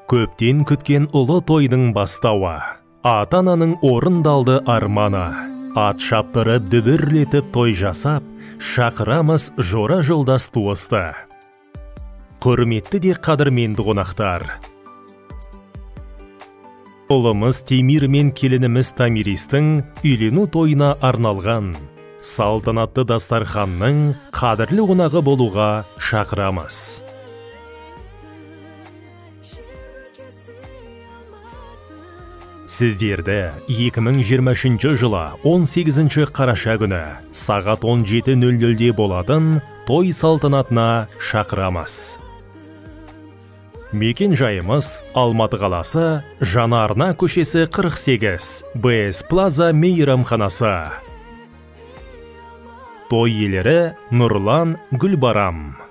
Көптен күткен ұлы тойдың бастауы, ата-ананың орындалды арманы. Ат шаптырып, дүбірлетіп той жасап, шақырамыз жора жолдас туысты. Құрметті де қадірменді қонақтар. Ұлымыз Темир мен келініміз Томиристің үйлену тойына арналған салтанатты дастарханның қадірлі қонағы болуға шақырамыз. Сіздерді 2023 жылы 18 қараша күні сағат 17:00-де болатын той салтанатына шақырамыз. Мекен жайымыз Алматы қаласы, Жаңа Арна көшесі 48, БС Плаза мейрамханасы. Той иелері Нұрлан, Гүлбарам.